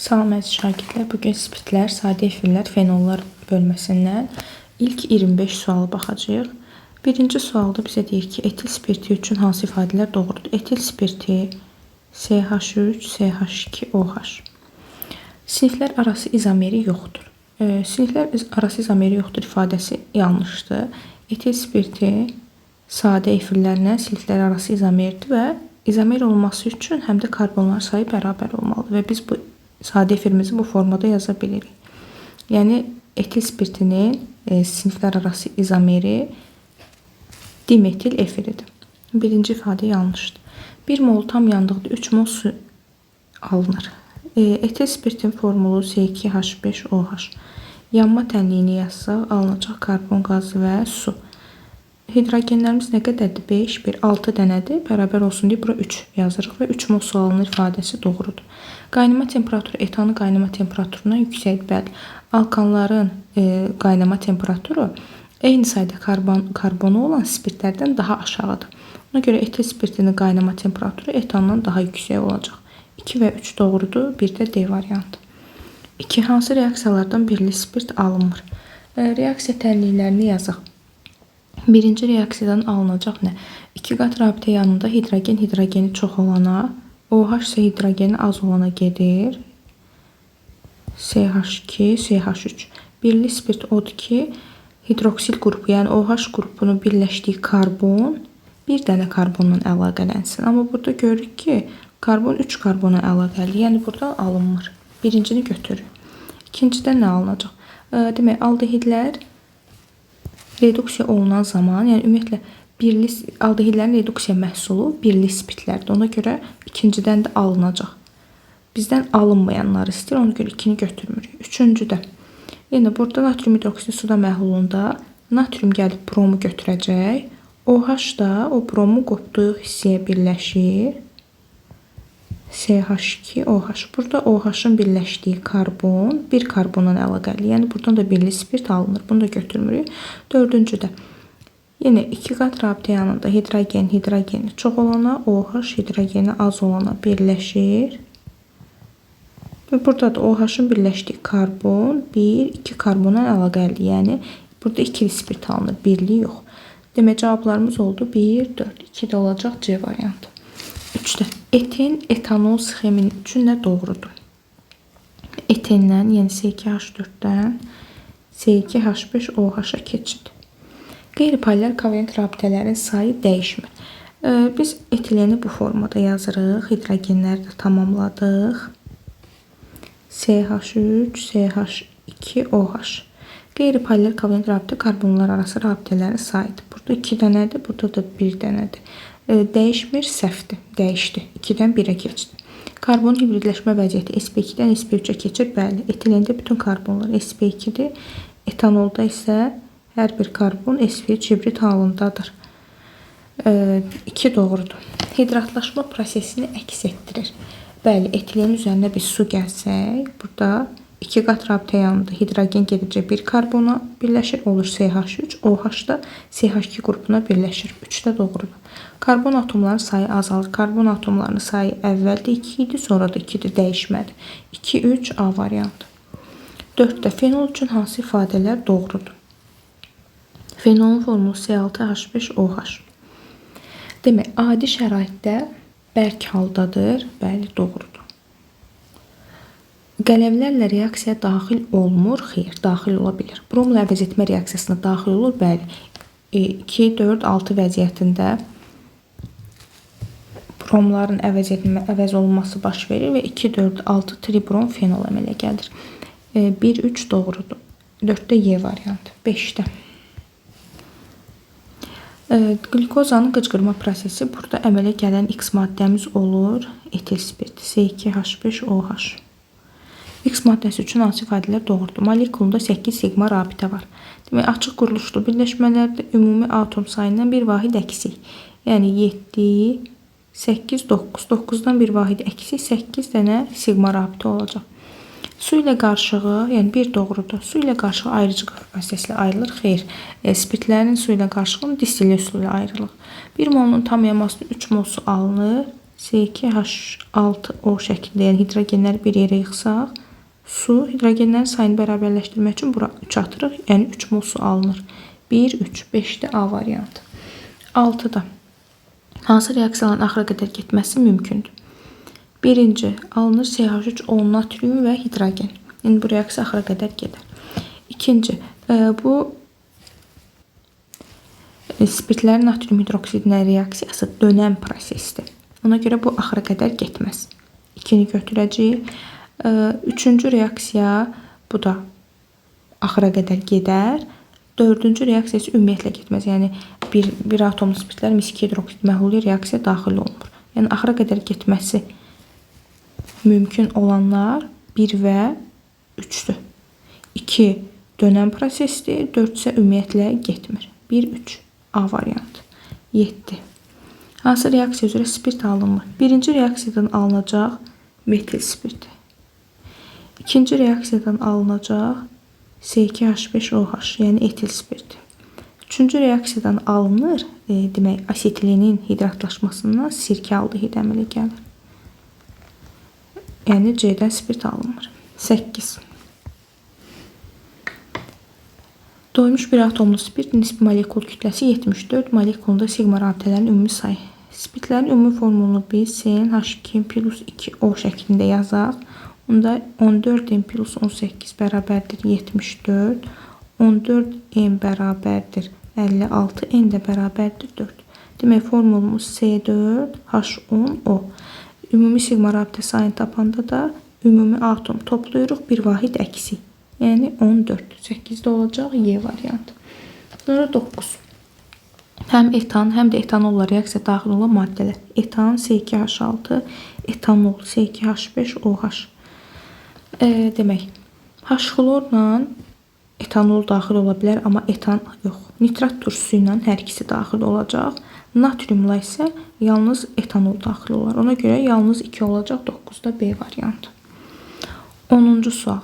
Salam əziz şagirdlər. Bugün spirtlər, sadə efirlər, fenollar bölməsindən ilk 25 suala baxacağıq. Birinci sualda bizə deyir ki, etil spirti üçün hansı ifadələr doğrudur? Etil spirti CH3, CH2OH. Siniflər arası izomeri yoxdur. Siniflər arası izomeri yoxdur ifadəsi yanlışdır. Etil spirti sadə efirlərlə siniflər arası izomerdir və izomer olması üçün həm də karbonlar sayı bərabər olmalıdır və biz bu sadə efirimizi bu formada yaza bilirik. Yəni etil spirtinin siniflər arası izomeri dimetil efiridir. Birinci ifadə yanlışdır. 1 mol tam yandıqda 3 mol su alınır. Etil spirtin formulu C2H5OH. Yanma tənliyini yazsaq alınacaq karbon qazı və su. Hidrogenlərimiz nə qədərdir? 5, 1, 6 dənədir. Bərabər olsun deyə bura 3 yazırıq və 3 mol su alınır ifadəsi doğrudur. Qaynama temperaturu etanın qaynama temperaturundan yüksəkdir. Bəli, alkanların qaynama temperaturu eyni sayda karbonu olan spirtlərdən daha aşağıdır. Ona görə etil spirtinin qaynama temperaturu etandan daha yüksək olacaq. 2 və 3 doğrudur. Bir də D variantı. 2. Hansı reaksiyalardan birli spirt alınmır? Reaksiya tənliklərini yazaq. Birinci reaksiyadan alınacaq nə? İki qat rabitə yanında hidrogen hidrogeni çox olana, OH isə hidrogeni az olana gedir. CH2, CH3. Birli spirt odur ki, hidroksil qrupu, yəni OH qrupunun birləşdiyi karbon bir dənə karbonla əlaqələnsin. Amma burada görürük ki, karbon 3 karbona əlaqəli. Yəni buradan alınmır. Birincini götürürük. İkincidən nə alınacaq? Demək, aldehidlər reduksiya olunan zaman, yəni ümumiyyətlə birli aldehidlərin reduksiya məhsulu birli spirtlərdir. Ona görə ikincidən də alınacaq. Bizdən alınmayanları istəyir, ona görə 2-ni götürmürük. Üçüncüdə, yenə burada natrium hidroksid suda məhlulunda natrium gəlib bromu götürəcək. OH da o bromun qopduğu hissəyə birləşir. CH2OH. Burada OH-ın birləşdiyi karbon bir karbonla əlaqəli. Yəni buradan da birli spirt alınır. Bunu da götürmürük. Dördüncüdə yenə iki qat rabitə yanında hidrogen hidrogeni çox olana, OH hidrogeni az olana birləşir. Və burada da OH-ın birləşdiyi karbon 1, 2 karbonla əlaqəli. Yəni burada ikili spirt alınır, birli yox. Demək cavablarımız oldu 1, 4, 2 də olacaq C variantı. 3-də eten etanol sxemin üçün nə doğrudur? Etendən, yəni C2H4-dən C2H5OH-a keçid. Qeyri-polyar kovalent rabitələrin sayı dəyişmir. Biz etileni bu formada yazırıq. Hidrogenləri də tamamladıq. CH3, CH2OH. Qeyri-polyar kovalent rabitə karbonlar arası rabitələrin sayıdır. Burada 2 dənədir, burada da 1 dənədir. Dəyişmir, səhvdir. Dəyişdi. 2-dən 1-ə keçdi. Karbon hibridləşmə vəziyyəti sp2-dən sp3-ə keçir. Bəli, etilende bütün karbonlar sp2-dir. Etanolda isə hər bir karbon sp3 hibrid halındadır. 2 doğrudur. Hidratlaşma prosesini əks etdirir. Bəli, etilenin üzərinə bir su gəlsək, burada iki qat rabitə yanında hidrogen gedəcək bir karbona birləşir, olur CH3, OH da CH2 qrupuna birləşir. 3 də doğrudur. Karbon atomlarının sayı azalır. Karbon atomlarının sayı əvvəldə 2 idi, sonra da 2-dir, dəyişmədi. 2, 3, A variantı. 4-də fenol üçün hansı ifadələr doğrudur? Fenolun formulu C6H5OH. Demək, adi şəraitdə bərk haldadır. Bəli, doğrudur. Qələvlərlə reaksiyaya daxil olmur. Xeyr, daxil ola bilir. Bromla əvəz etmə reaksiyasına daxil olur. Bəli. 2, 4, 6 vəziyyətində bromların əvəz olunması baş verir və 2, 4, 6 tribrom fenol əmələ gəlir. 1, 3 doğrudur. 4-də Y variantı. 5-də. Qlikozanın qıcqırma prosesi burada əmələ gələn X maddəmiz olur. Etil spirti C2H5OH. X maddəsi üçün hansı ifadələr doğrudur? Molekulunda 8 siqma rabitə var. Demək, açıq quruluşlu birləşmələrdə ümumi atom sayından bir vahid əksik. Yəni 7, 8, 9. 9-dan bir vahid əksik 8 dənə siqma rabitə olacaq. Su ilə qarışığı, yəni bir doğrudur. Su ilə qarışığı ayırıcı vasitəsilə ayrılır. Xeyr, spirtlərin su ilə qarışığını distillə üsulu ilə ayrılır. 1 molunun tam yanmasında 3 mol su alınır. C2H6O şəklində, yəni hidrogenləri bir yerə yığsaq, su, hidrogenlərin sayını bərabərləşdirmək üçün bura 3 atırıq, yəni 3 mol su alınır. 1, 3, 5-də A variantı. 6-da hansı reaksiyaların axıra qədər getməsi mümkündür? Birinci, alınır CH3O natrium və hidrogen. Yəni bu reaksiya axıra qədər gedər. İkinci, bu spirtlərin natrium hidroksidinə reaksiyası dönən prosesdir. Ona görə bu axıra qədər getməz. 2-ni götürəcəyik. Üçüncü reaksiya, bu da axıra qədər gedər. Dördüncü reaksiya isə ümumiyyətlə getməz. Yəni bir atomlu spirtlər mis-2 hidroksid məhlulu reaksiya daxil olunmur. Yəni axıra qədər getməsi mümkün olanlar 1 və 3-dür. 2 dönən prosesdir, 4 isə ümumiyyətlə getmir. 1, 3 A variantı. 7. Hansı reaksiya üzrə spirt alınmır? Birinci reaksiyadan alınacaq metil spirti. İkinci reaksiyadan alınacaq C2H5OH, yəni etil spirti. Üçüncü reaksiyadan alınır, demək, asetilenin hidratlaşmasından sirkə aldehid əmələ gəlir. Yəni C-dən spirt alınmır. 8. Doymuş bir atomlu spirt nisbi molekul kütləsi 74, molekulunda siqma rabitələrinin ümumi sayı. Spirtlərin ümumi formulunu biz CnH2 plus 2O şəklində yazaq. Onda 14M plus 18 bərabərdir 74, 14M bərabərdir 56, N də bərabərdir 4. Demək, formulumuz C4H10O. Ümumi siqma rabitə sayını tapanda da ümumi atom toplayırıq, bir vahid əksik. Yəni 14. 8-də olacaq Y variantı. Sonra 9. Həm etan, həm də etanolla reaksiya daxil olan maddələr. Etan C2H6, etanol C2H5OH. Demək, H xlorla etanol daxil ola bilər, amma etan yox. Nitrat turşusu ilə hər ikisi daxil olacaq. Natriumla isə yalnız etanol daxil olar. Ona görə yalnız 2 olacaq, 9-da B variantı. 10-cu sual.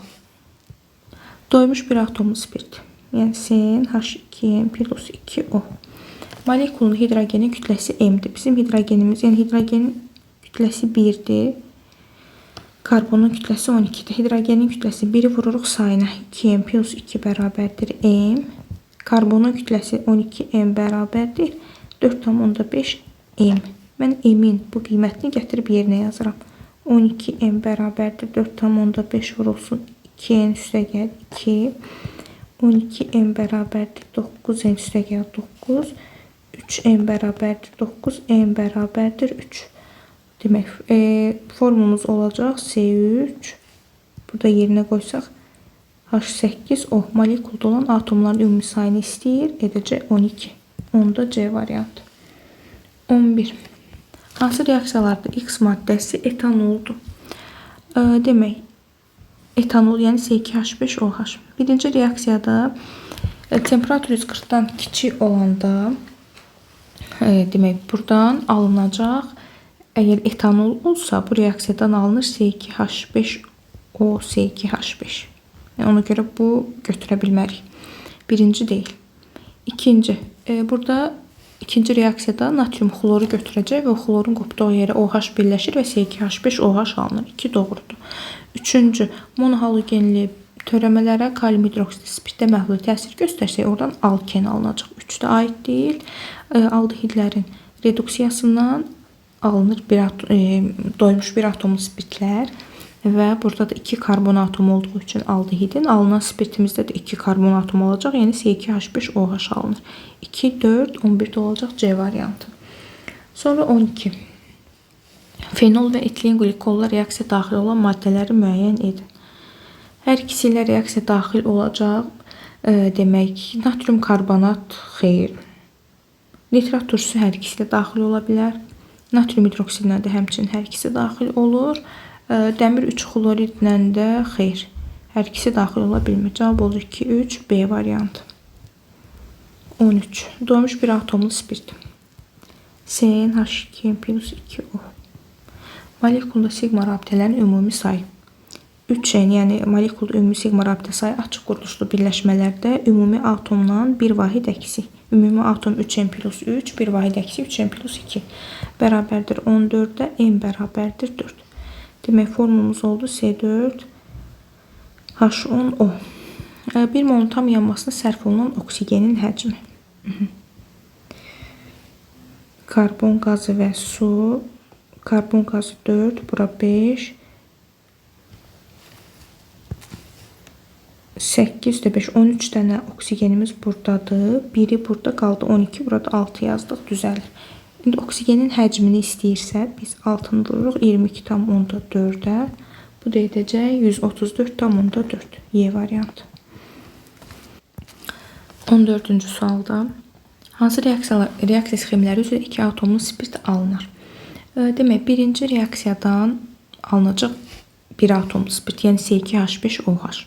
Doymuş bir atomlu spirt. Yəni CnH2n plus 2O. Molekulun hidrogenin kütləsi M-dir. Bizim hidrogenimiz, yəni hidrogenin kütləsi 1-dir. Karbonun kütləsi 12-dir. Hidrogenin kütləsi 1-i vururuq sayına. 2M plus 2 bərabərdir M. Karbonun kütləsi 12M bərabərdir 4,5 M. Mən M-in bu qiymətini gətirib yerinə yazıram. 12M bərabərdir 4,5 vurulsun 2N üstə gəl 2. 12M bərabərdir 9N üstə gəl 9. 3M bərabərdir 9. M bərabərdir 3. Demək, formumuz olacaq C3. Burada yerinə qoysaq H8O molekulda olan atomların ümumi sayını istəyir. Edəcək 12. Onda C variantı. 11. Hansı reaksiyalarda X maddəsi etanoldur? Demək, etanol, yəni C2H5OH. Birinci reaksiyada temperatur 140-dan kiçik olanda, demək, buradan alınacaq. Əgər etanol olsa, bu reaksiyadan alınır C2H5O, C2H5. Yəni, ona görə bu götürə bilmərik. Birinci deyil. İkinci, burada ikinci reaksiyada natrium xloru götürəcək və o xlorun qopduğu yerə OH birləşir və C2H5OH alınır. 2 doğrudur. Üçüncü, monohalogenli törəmələrə kalium hidroksidi spirtdə məhlulu təsir göstərsək, oradan alken alınacaq. 3 də aid deyil. Aldehidlərin reduksiyasından alınır doymuş bir atomlu spirtlər və burada da 2 karbon atomu olduğu üçün aldehidin alınan spirtimizdə də 2 karbon atomu olacaq. Yəni C2H5OH alınır. 2, 4, 11 də olacaq C variantı. Sonra 12. Fenol və etilen qlikolla reaksiya daxil olan maddələri müəyyən edin. Hər ikisi ilə reaksiya daxil olacaq. Demək, natrium karbonat xeyr. Nitrat turşusu hər ikisi ilə daxil ola bilər. Natrium hidroksidlə də həmçinin hər ikisi daxil olur. Dəmir 3 xloridlə də xeyr. Hər ikisi daxil ola bilmir. Cavab olur 2, 3, B variantı. 13. Doymuş bir atomlu spirt. CnH2 plus 2O. Molekulda siqma rabitələrinin ümumi sayı. 3N, yəni molekulda ümumi siqma rabitə sayı açıq quruluşlu birləşmələrdə ümumi atomdan bir vahid əksik. Ümumi atom 3N plus 3, bir vahid əksi 3N plus 2 bərabərdir 14-ə, N bərabərdir 4. Demək, formulumuz oldu C4 H10O. Bir molun tam yanmasına sərf olunan oksigenin həcmi. Karbon qazı və su. Karbon qazı 4, bura 5. 8 də 5, 13 dənə oksigenimiz buradadır. Biri burada qaldı 12, burada 6 yazdıq, düzəlir. İndi oksigenin həcmini istəyirsə, biz 6-nı vururuq 22,4-ə. Bu da edəcək 134,4. Y variantı. 14-cü sualda hansı reaksiya sxemləri üzrə 2 atomlu spirt alınır? Demək, birinci reaksiyadan alınacaq 1 atomlu spirt, yəni C2H5OH.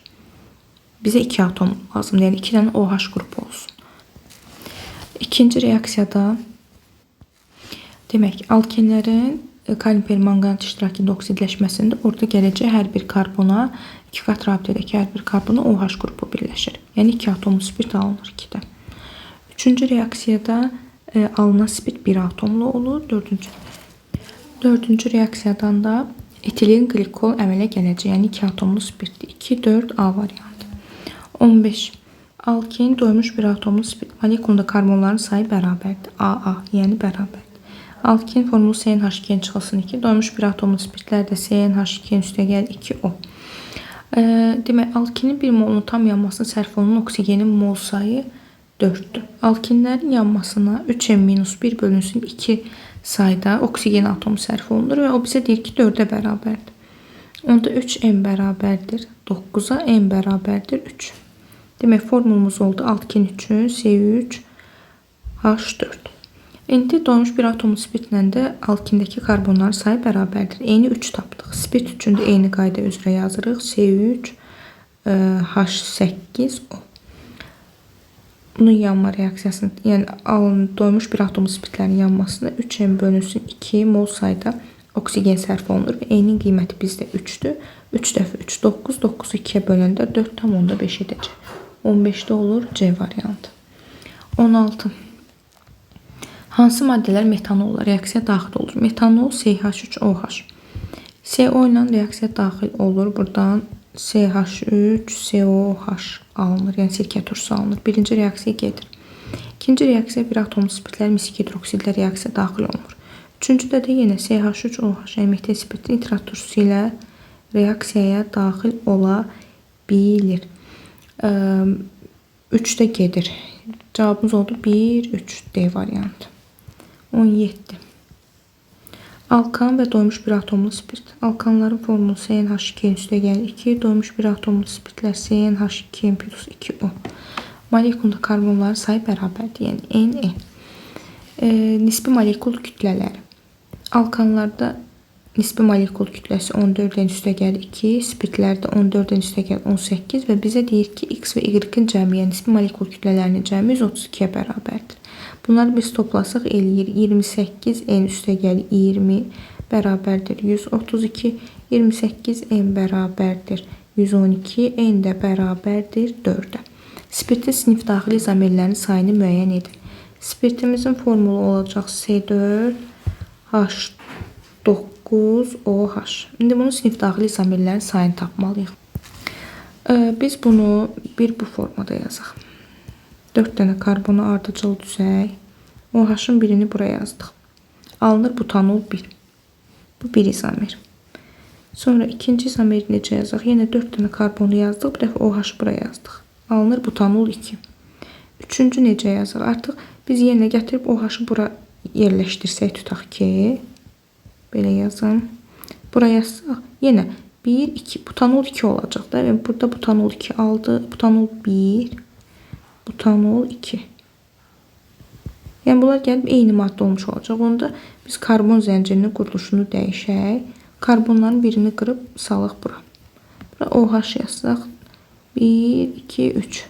Bizə 2 atom lazımdır, yəni 2 dənə OH qrupu olsun. İkinci reaksiyada, demək, alkenlərin kalium permanganat iştirakında oksidləşməsində orada gələcək hər bir karbona, 2 qat rabitədəki hər bir karbona OH qrupu birləşir. Yəni 2 atomlu spirt alınır 2-də. Üçüncü reaksiyada alınan spirt 1 atomlu olur. Dördüncü reaksiyadan da etilen qlikol əmələ gələcək. Yəni 2 atomlu spirtdir. 2, 4 A variantı. 15. Alken doymuş bir atomlu spirt. Molekulunda karbonların sayı bərabərdir. AA, yəni bərabərdir. Alken formulu CnH2n çıxılsın 2. Doymuş bir atomlu spirtlər də CnH2n üstəgəl 2O. Demək, alkenin bir molunun tam yanmasına sərf olunan oksigenin mol sayı 4-dür. Alkenlərin yanmasına 3N-1 bölünsün 2 sayda oksigen atomu sərf olunur və o bizə deyir ki, 4-ə bərabərdir. Onda 3N bərabərdir 9-a, N bərabərdir 3. Demək, formulumuz oldu alken üçün C3H4. İndi doymuş bir atomlu spirtlə də alkindəki karbonların sayı bərabərdir. Eyni 3 tapdıq. Spirt üçün də eyni qayda üzrə yazırıq. C3H8O. Bunun yanma reaksiyasını, yəni doymuş bir atomlu spirtlərin yanmasına 3N bölünsün 2 mol sayda oksigen sərf olunur və N-in qiyməti bizdə 3-dür. 3 dəfə 3, 9, 9-u 2-yə böləndə 4,5 edəcək. 15-də olur C variantı. 16. Hansı maddələr metanolla reaksiya daxil olur? Metanol CH3OH. CO ilə reaksiya daxil olur. Buradan CH3COH alınır. Yəni sirkə turşusu alınır. Birinci reaksiya gedir. İkinci reaksiya bir atomlu spirtlər, mis hidroksidlə reaksiya daxil olunur. Üçüncüdə də yenə CH3OH, yəni metil spirtin nitrat turşusu ilə reaksiyaya daxil ola bilir. 3-də gedir. Cavabımız oldu 1, 3 D variantı. 17. Alkan və doymuş bir atomlu spirt. Alkanların formulu CnH2n üstəgəl 2, doymuş bir atomlu spirtlər CnH2n plus 2O. Molekulda karbonların sayı bərabərdir, yəni N, N. Nisbi molekul kütlələri. Alkanlarda nisbi molekul kütləsi 14N üstəgəl 2, spirtlərdə 14N üstəgəl 18 və bizə deyir ki, X və Y-in cəmi, yəni nisbi molekul kütlələrinin cəmi 132-yə bərabərdir. Bunları biz toplasaq eləyir 28N üstəgəl 20 bərabərdir 132, 28N bərabərdir 112, N də bərabərdir 4-ə. Spirtin sinif daxili izomerlərinin sayını müəyyən edin. Spirtimizin formulu olacaq C4H9OH. İndi bunun sinif daxili izomerlərin sayını tapmalıyıq. Biz bunu bir bu formada yazaq. 4 dənə karbonu ardıcıl düzək. OH-ın birini buraya yazdıq. Alınır butanol 1. Bu bir izomer. Sonra ikinci izomeri necə yazaq? Yenə 4 dənə karbonu yazdıq. Bir dəfə OH-ı buraya yazdıq. Alınır butanol 2. Üçüncü necə yazaq? Artıq biz yenə gətirib OH-ı bura yerləşdirsək tutaq ki, belə yazım. Bura yazsaq, yenə 1, 2, butanol 2 olacaq da. Yəni burada butanol 2 aldı, butanol 1, butanol 2. Yəni bunlar gəlib eyni maddə olmuş olacaq. Onda biz karbon zəncirinin quruluşunu dəyişək. Karbonların birini qırıb salaq bura. Bura OH yazsaq. 1, 2, 3.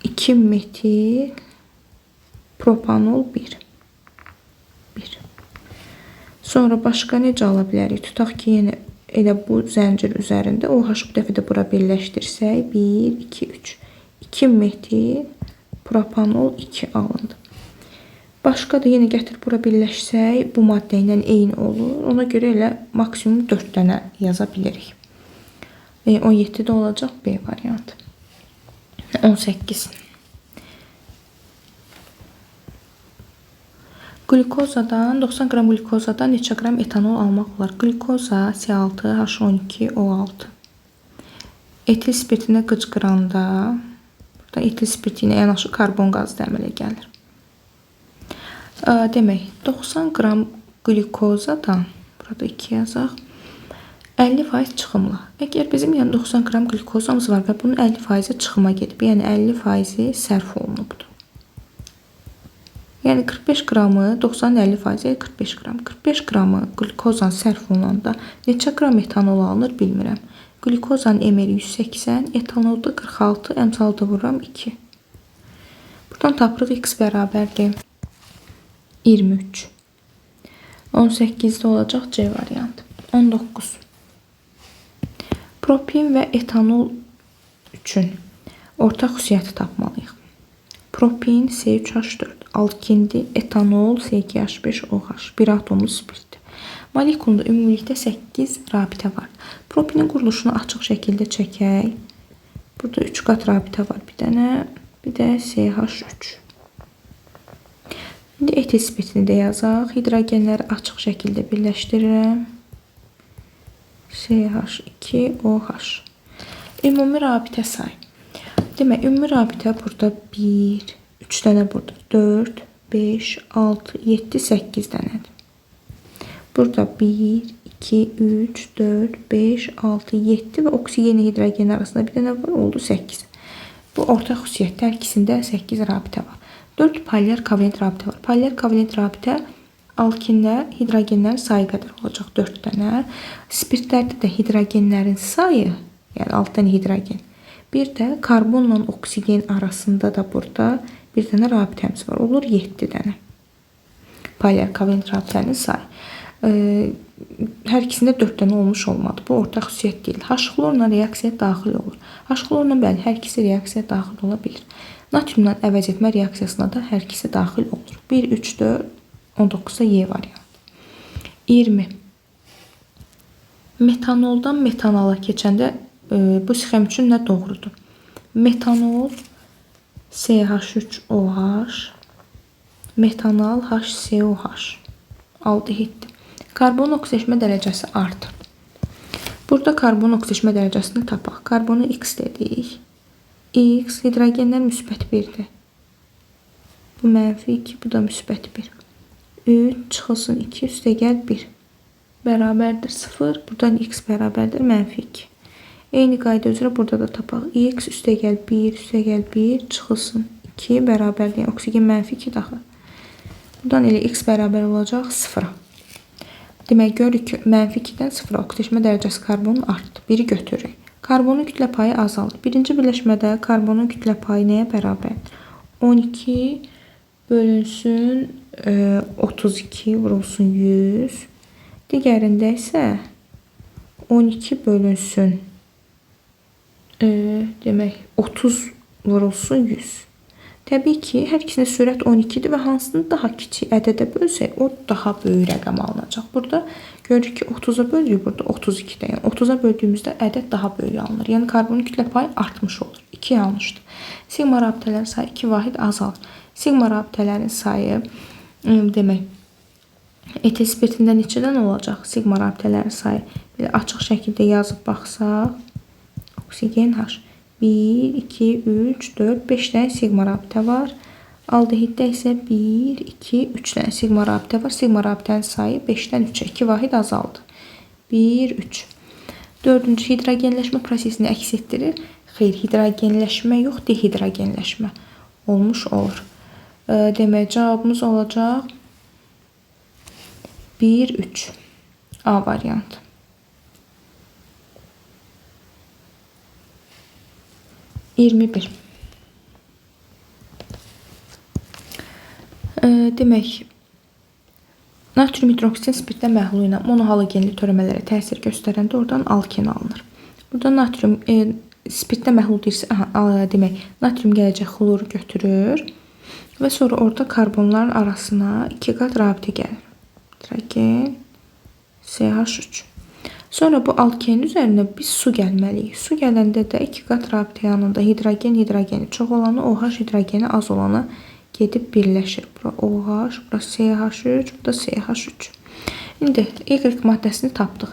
2 metil propanol 1. 1. Sonra başqa necə ala bilərik? Tutaq ki, yenə elə bu zəncir üzərində OH-ı bu dəfə də bura birləşdirsək. 1, 2, 3. 2 metil Propanol 2 alındı. Başqa da yenə gətir bura birləşsək, bu maddə ilə eyni olur. Ona görə elə maksimum 4 dənə yaza bilirik. 17-də olacaq B variantı. 18. Qlükozadan 90 qram qlükozadan neçə qram etanol almaq olar? Qlükoza C6H12O6. Etil spirtinə qıcqıranda burada etil spirti ilə yanaşı karbon qazı da əmələ gəlir. Demək, 90 qram qlükozadan, burada 2 yazaq, 50% çıxımla. Əgər bizim yəni 90 qram qlükozamız var və bunun 50%-i çıxıma gedib, yəni 50%-i sərf olunubdur. Yəni 45 qramı 90-ın 50%-i 45 qram. 45 qramı qlükozan sərf olunanda neçə qram etanol alınır bilmirəm. Qlükozanın MR 180, etanolda 46, əmsalda vururam 2. Buradan tapırıq x bərabərdir 23. 18-də olacaq C variantı. 19. Propin və etanol üçün ortaq xüsusiyyəti tapmalıyıq. Propin C3H4 alkindir, etanol C2H5OH bir atomlu spirtdir. Molekulunda ümumilikdə 8 rabitə var. Propinin quruluşunu açıq şəkildə çəkək. Burada 3 qat rabitə var bir dənə, bir də CH3. İndi etil spirtini də yazaq. Hidrogenləri açıq şəkildə birləşdirirəm. CH2OH. Ümumi rabitə sayı. Demək, ümumi rabitə burada 1, 3 dənə burada 4, 5, 6, 7, 8 dənədir. Burada 1, 2, 3, 4, 5, 6, 7 və oksigenlə hidrogen arasında bir dənə var, oldu 8. Bu ortaq xüsusiyyətdə hər ikisində 8 rabitə var. 4 polyar kovalent rabitə var. Polyar kovalent rabitə alkinlər, hidrogenlərin sayı qədər olacaq 4 dənə. Spirtlərdə də hidrogenlərin sayı, yəni 6 dənə hidrogen. Bir də karbonla oksigen arasında da burada bir dənə rabitəmiz var. Olur 7 dənə. Polyar kovalent rabitənin sayı. Hər ikisində 4 dənə olmuş olmadı. Bu ortaq xüsusiyyət deyil. H-xlorla reaksiyaya daxil olur. H-xlorla bəli, hər ikisi reaksiyaya daxil ola bilir. Natriumla əvəz etmə reaksiyasına da hər ikisi daxil olur. 1, 3, 4, 19-da Y variantı. 20. Metanoldan metanala keçəndə bu sxem üçün nə doğrudur? Metanol CH3OH, metanal HCOH aldehiddir. Karbon oksidaşma dərəcəsi artır. Burada karbon oksidaşma dərəcəsini tapaq. Karbonu X dedik. X, hidrogenlər müsbət 1-dir. Bu mənfi 2, bu da müsbət 1. 3 çıxılsın 2, üstə gəl 1. Bərabərdir 0. Buradan X bərabərdir mənfi 2. Eyni qayda üzrə burada da tapaq. X üstə gəl 1, üstə gəl 1, çıxılsın 2 bərabərdir. Yəni, oksigen mənfi 2 daxil. Buradan elə X bərabər olacaq 0-a. Demək, görürük ki, mənfi 2-dən 0-a oksidaşma dərəcəsi karbonun artdı. 1-i götürürük. Karbonun kütlə payı azaldı. Birinci birləşmədə karbonun kütlə payı nəyə bərabərdir? 12 bölünsün 32 vurulsun 100. Digərində isə 12 bölünsün demək 30 vurulsun 100. Təbii ki, hər ikisinin sürət 12-dir və hansını daha kiçik ədədə bölsək, o daha böyük rəqəm alınacaq. Burada görürük ki, 30-a bölürük, burada 32-də. Yəni 30-a böldüyümüzdə ədəd daha böyük alınır. Yəni karbonun kütlə payı artmış olur. 2 yanlışdır. Siqma rabitələrin sayı 2 vahid azalır. Siqma rabitələrin sayı demək, etil spirtində neçədən olacaq? Siqma rabitələrin sayı belə açıq şəkildə yazıb baxsaq, oksigen H. 1, 2, 3, 4, 5 dənə siqma rabitə var. Aldehiddə isə 1, 2, 3 dənə siqma rabitə var. Siqma rabitənin sayı 5-dən 3-ə, 2 vahid azaldı. 1, 3. Dördüncü, hidrogenləşmə prosesini əks etdirir. Xeyr, hidrogenləşmə yox, dehidrogenləşmə olmuş olur. Demək, cavabımız olacaq 1, 3. A variantı. 21. Demək, natrium hidroksidin spirtdə məhlulu ilə monohalogenli törəmələrə təsir göstərəndə oradan alken alınır. Burada natrium Spirtdə məhlul deyirsə, aha, demək, natrium gələcək xloru götürür və sonra orada karbonların arasına 2 qat rabitə gəlir. Hidrogen CH3. Sonra bu alkenin üzərinə biz su gəlməliyik. Su gələndə də 2 qat rabitə yanında hidrogen, hidrogeni çox olanı, OH hidrogeni az olanı gedib birləşir. Bura OH, bura CH3, bu da CH3. İndi Y maddəsini tapdıq.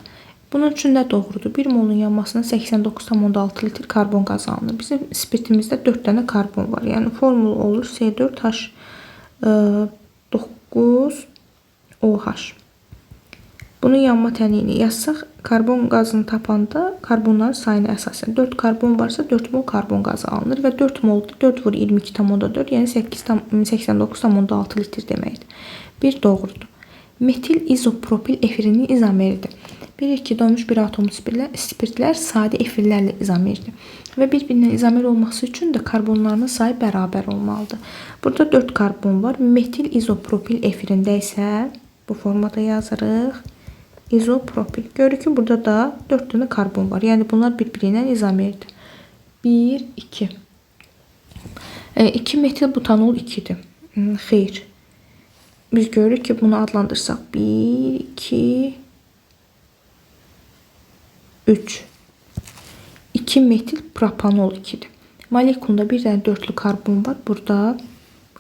Bunun üçün nə doğrudur? 1 molun yanmasına 89,6 litr karbon qazı alınır. Bizim spirtimizdə 4 dənə karbon var. Yəni formul olur C4H9OH. Bunun yanma təniyini yazsaq, karbon qazını tapanda karbonların sayına əsasən 4 karbon varsa 4 mol karbon qazı alınır və 4 mol 4 vur 22,4, yəni 89,6 litr deməkdir. Bir doğrudur. Metil izopropil efirinin izomeridir. Bilirik ki, doymuş bir atomlu spirtlər sadə efirlərlə izomerdir. Və bir-birindən izomer olması üçün də karbonlarının sayı bərabər olmalıdır. Burada 4 karbon var. Metil izopropil efirində isə bu formada yazırıq. İzopropil. Görürük ki, burada da 4 dənə karbon var. Yəni bunlar bir-birindən izomerdir. 1, 2. 2 metil butanol 2-dir. Xeyr. Biz görürük ki, bunu adlandırsaq 1, 2, 3. 2 metil propanol 2-dir. Molekulunda bir dənə dörtlü karbon var. Burada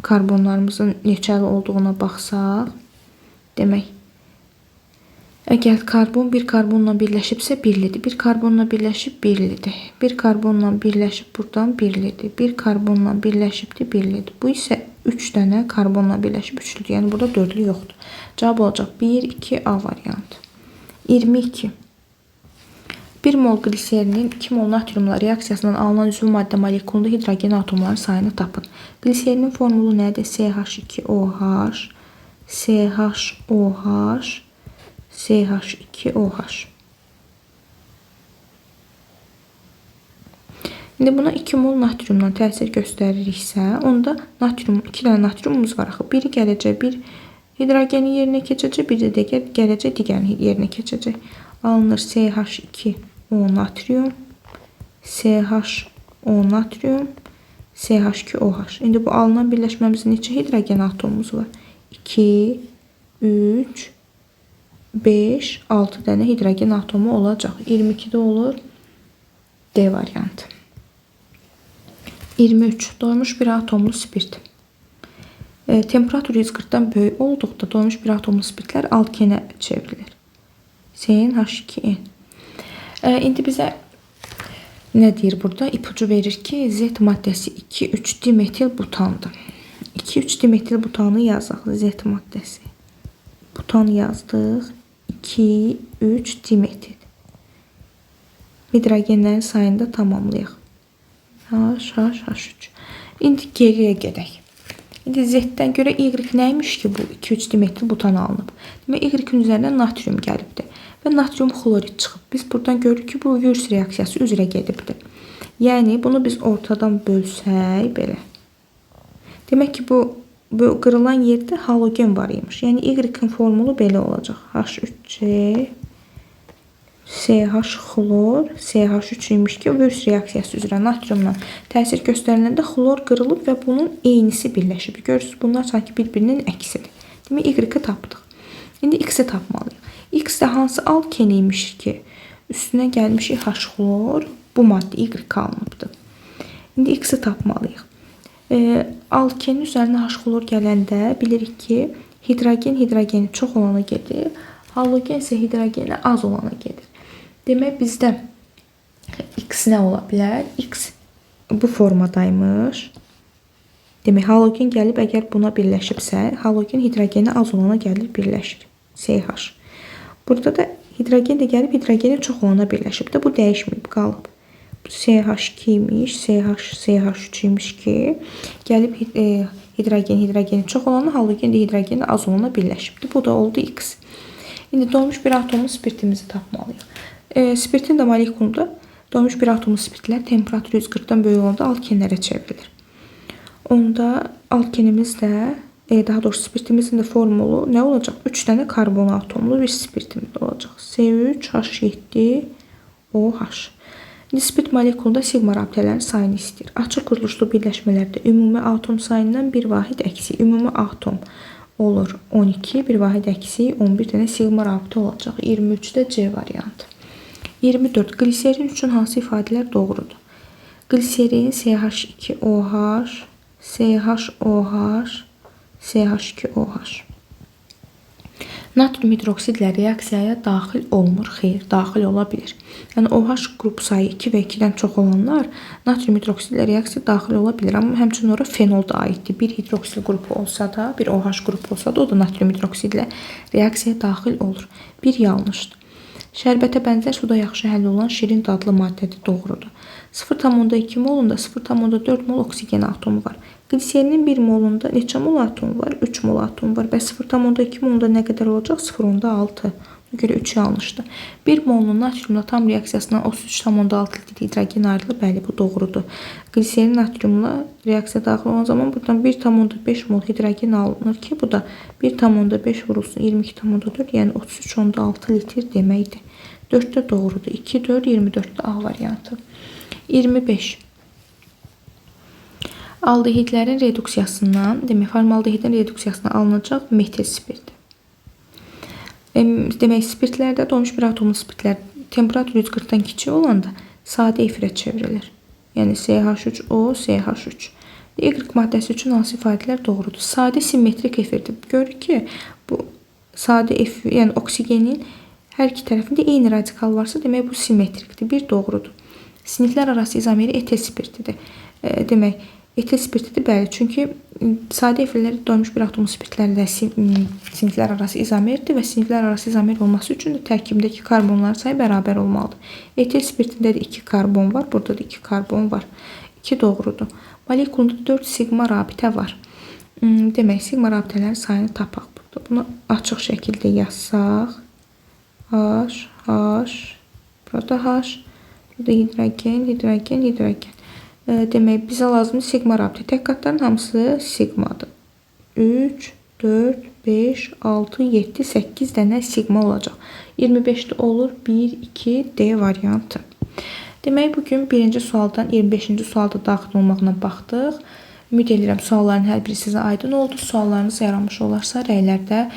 karbonlarımızın neçəli olduğuna baxsaq, demək, əgər karbon bir karbonla birləşibsə birlidir. Bir karbonla birləşib birlidir. Bir karbonla birləşib buradan birlidir. Bir karbonla birləşibdir birlidir. Bu isə 3 dənə karbonla birləşib üçlüdür. Yəni burada dördlü yoxdur. Cavab olacaq 1, 2, A variantı. 22. 1 mol gliserinin 2 mol natriumla reaksiyasından alınan üzvü maddə molekulunda hidrogen atomlarının sayını tapın. Gliserinin formulu nədir? CH2OH, CHOH, CH2OH. İndi buna 2 mol natriumdan təsir göstəririksə, onda natrium, 2 dənə natriumumuz var axı. Biri gələcək, bir hidrogenin yerinə keçəcək, bir də gələcək digərinin yerinə keçəcək. Alınır CH2O natrium, CHO natrium, CH2OH. İndi bu alınan birləşməmizin neçə hidrogen atomumuz var? 2, 3, 5, 6 dənə hidrogen atomu olacaq. 22-də olur D variantı. 23. Doymuş bir atomlu spirt. Temperatur 140-dan böyük olduqda doymuş bir atomlu spirtlər alkenə çevrilir. CnH2n. İndi bizə nə deyir burada? İpucu verir ki, Z maddəsi 2,3 dimetil butandır. 2,3 dimetil butanı yazaq. Z maddəsi. Butan yazdıq. 2, 3 dimetil. Hidrogenlərin sayını da tamamlayaq. H, H, H3. İndi geriyə gedək. İndi Z-dən görə Y nə imiş ki, bu 2,3 dimetil butan alınıb. Demək, Y-in üzərindən natrium gəlibdir və natrium xlorid çıxıb. Biz buradan görürük ki, bu Wurtz reaksiyası üzrə gedibdir. Yəni, bunu biz ortadan bölsək belə. Demək ki, bu qırılan yerdə halogen var imiş. Yəni, Y-in formulu belə olacaq. H3C, CH xlor, CH3 imiş ki, Wurtz reaksiyası üzrə natriumla təsir göstəriləndə xlor qırılıb və bunun eynisi birləşib. Görürsünüz, bunlar sanki bir-birinin əksidir. Demək, Y-i tapdıq. İndi X-i tapmalıyıq. X də hansı alken imiş ki, üstünə gəlmişik H xlor, bu maddə Y alınıbdır. İndi X-i tapmalıyıq. Alkenin üzərinə H xlor gələndə bilirik ki, hidrogen hidrogeni çox olana gedir, halogen isə hidrogeni az olana gedir. Demək, bizdə X nə ola bilər? X bu formadaymış. Demək, halogen gəlib əgər buna birləşibsə, halogen hidrogeni az olana gəlir, birləşir. CH. Burada da hidrogen də gəlib hidrogeni çox olana birləşib də bu dəyişməyib, qalıb. Bu CH2 imiş, CH, CH3 imiş ki, gəlib hidrogen hidrogeni çox olana, halogen də hidrogeni az olana birləşibdir. Bu da oldu X. İndi doymuş bir atomlu spirtimizi tapmalıyıq. Spirtin də molekulunda doymuş bir atomlu spirtlər temperatur 140-dan böyük olanda alkenlərə çevrilir. Onda alkenimiz də, daha doğrusu spirtimizin də formulu nə olacaq? 3 dənə karbon atomlu bir spirtimiz olacaq. C3H7OH. İndi spirt molekulunda siqma rabitələrinin sayını istəyir. Açıq quruluşlu birləşmələrdə ümumi atom sayından bir vahid əksik. Ümumi atom olur 12, bir vahid əksik 11 dənə siqma rabitə olacaq. 23-də C variantı. 24. Gliserin üçün hansı ifadələr doğrudur? Gliserin CH2OH, CHOH, CH2OH. Natrium hidroksidlə reaksiyaya daxil olmur. Xeyr, daxil ola bilir. Yəni OH qrup sayı 2 və 2-dən çox olanlar natrium hidroksidlə reaksiya daxil ola bilir. Amma həmçinin ora fenol da aiddir. Bir hidroksil qrupu olsa da, bir OH qrupu olsa da, o da natrium hidroksidlə reaksiyaya daxil olur. Bir yanlışdır. Şərbətə bənzər suda yaxşı həll olunan şirin dadlı maddədir. Doğrudur. 0,2 molunda 0,4 mol oksigen atomu var. Gliserinin 1 molunda neçə mol atomu var? 3 mol atomu var. Bəs 0,2 molunda nə qədər olacaq? 0,6. Buna görə 3 yanlışdır. 1 molunun natriumla tam reaksiyasından 33,6 litr hidrogen ayrılır. Bəli, bu doğrudur. Gliserin natriumla reaksiya daxil olan zaman buradan 1,5 mol hidrogen alınır ki, bu da 1,5 vurulsun 22,4, yəni 33,6 litr deməkdir. 4 də doğrudur. 2, 4, 24-də A variantı. 25. Aldehidlərin reduksiyasından, demək, formaldehidin reduksiyasından alınacaq metil spirti. Demək, spirtlərdə doymuş bir atomlu spirtlər temperatur 140-dan kiçik olanda sadə efirə çevrilir. Yəni CH3O, CH3. Y maddəsi üçün hansı ifadələr doğrudur? Sadə simmetrik efirdir. Görürük ki, bu sadə efir, yəni oksigenin hər iki tərəfində eyni radikal varsa, demək bu simmetrikdir. Bir doğrudur. Siniflər arası izomeri etil spirtidir. Demək, etil spirtidir, bəli. Çünki sadə efirlər doymuş bir atomlu spirtlərlə siniflər arası izomerdir və siniflər arası izomer olması üçün də tərkibindəki karbonların sayı bərabər olmalıdır. Etil spirtində də 2 karbon var, burada da 2 karbon var. 2 doğrudur. Molekulunda 4 siqma rabitə var. Demək, siqma rabitələrin sayını tapaq burada. Bunu açıq şəkildə yazsaq. H, H, burada H, burada hidrogen, hidrogen, hidrogen. Demək, bizə lazımdır siqma rabitə. Tək qatların hamısı siqmadır. 3, 4, 5, 6, 7, 8 dənə siqma olacaq. 25-də olur 1, 2, D variantı. Demək, bugün birinci sualdan 25-ci sualda daxil olmağına baxdıq. Ümid edirəm sualların hər biri sizə aydın oldu. Suallarınız yaranmış olarsa rəylərdə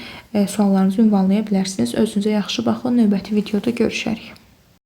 suallarınızı ünvanlaya bilərsiniz. Özünüzə yaxşı baxın. Növbəti videoda görüşərik.